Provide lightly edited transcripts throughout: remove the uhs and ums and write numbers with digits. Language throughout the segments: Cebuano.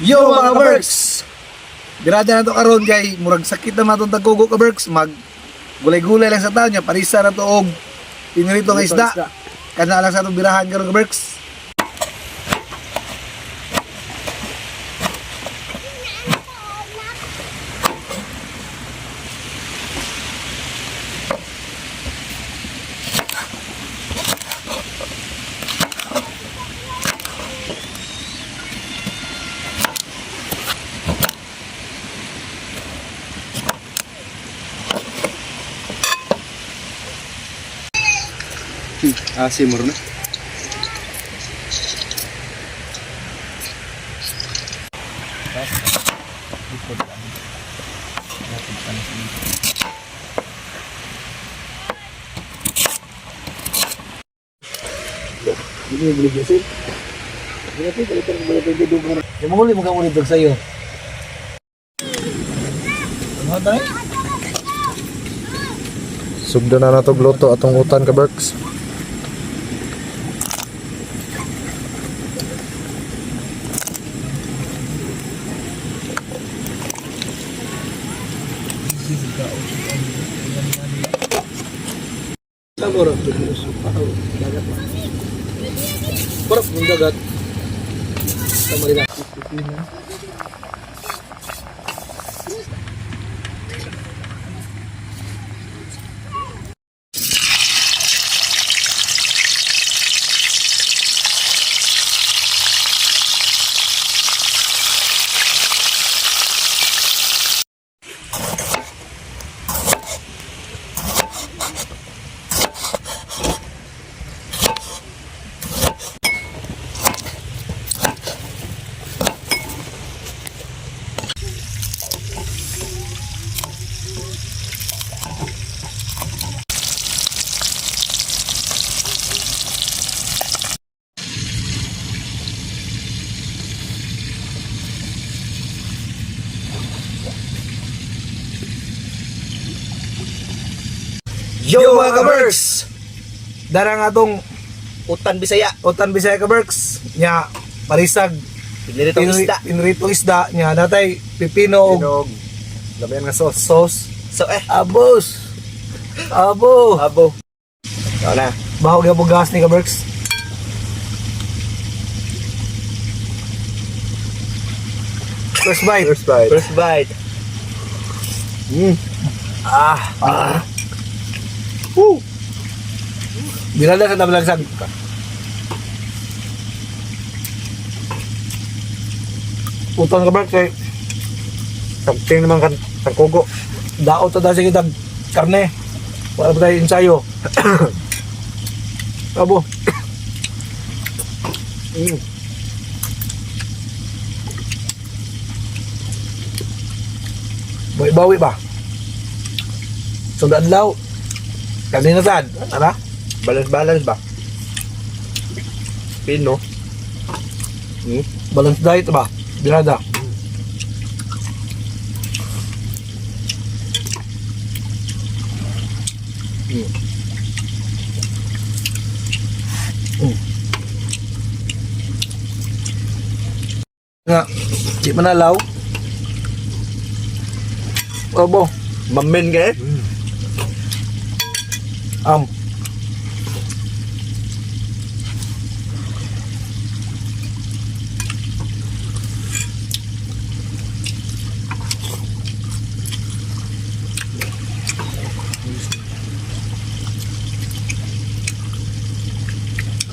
Yo, mga ka-Berks! Birada na to karon kay murag sakit na matong tagkugo, ka-Berks. Mag gulay-gulay lang sa taon niya, parisa na to og pinirito nga isda. Kana lang sa atong birahan karon, ka-Berks. Ah, simur na. Di mo huli mo kang ulit sayo. Ano tayo? Sugdan na nato luto atong utan, ka Berks. Sa murag dagat ba? Murag mong dagat. Sa Marina. Yo, mga ka-Berks! Dara nga atong Utan Bisaya. Utan Bisaya, ka-Berks. Nya parisag Pinilitong isda. Pinritong isda nya natay pipino og Inog. Lamian nga sauce. Sauce. So eh, Abos. Abo. Abo. Ikaw na. Baho gyapon gas ni, ka-Berks. First bite. First bite. First bite. Ah. Ah. Woo. Birada sa tablagsag. Uton, ka-Berks, kay Something naman kan tangkugo. Daot ta dahil sa kitag karne. Wala pa tayo ensayo. Abo. Bawi-bawi ba? Sundan adlaw. Kanina sad. Tara. Balance balance ba? Pino. Balance diet ba? Birada. Nga, di manalaw. Obo, Mamin ka eh.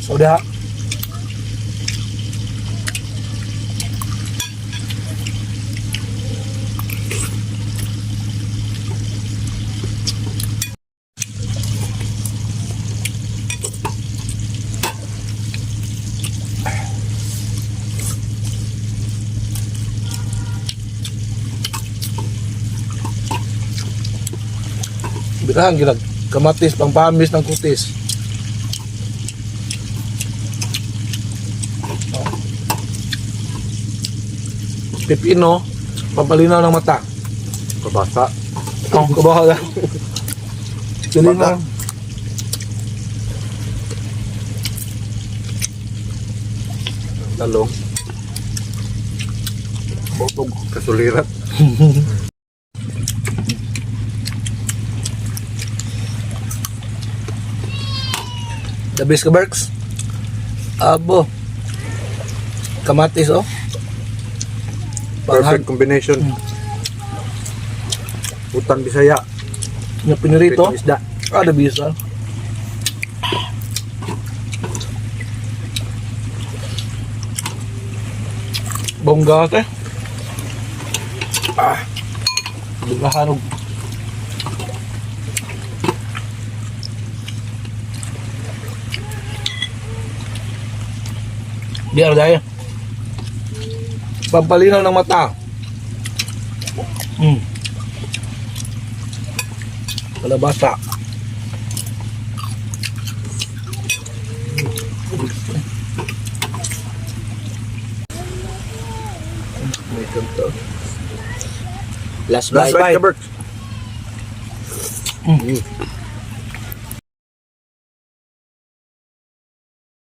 So diha. Birahan ginag kamatis pangpamis ng kutis. Pipino, pampalinaw ng mata. Kabasa. Oh, kabaho na. Dali na. Talong. Botog. Kasulirat. The best ka, Berks. Abo. Kamatis, oh. Perfect combination. Utan Bisaya. Nga pinirito. Pritong isda. Ah, the best, ah. Bongga, te. Ah. Bonggahan og. Di ano dahil. Pampalinaw ng mata. Kalabasa. May kanto. Last Last bite. bite ka, Berks.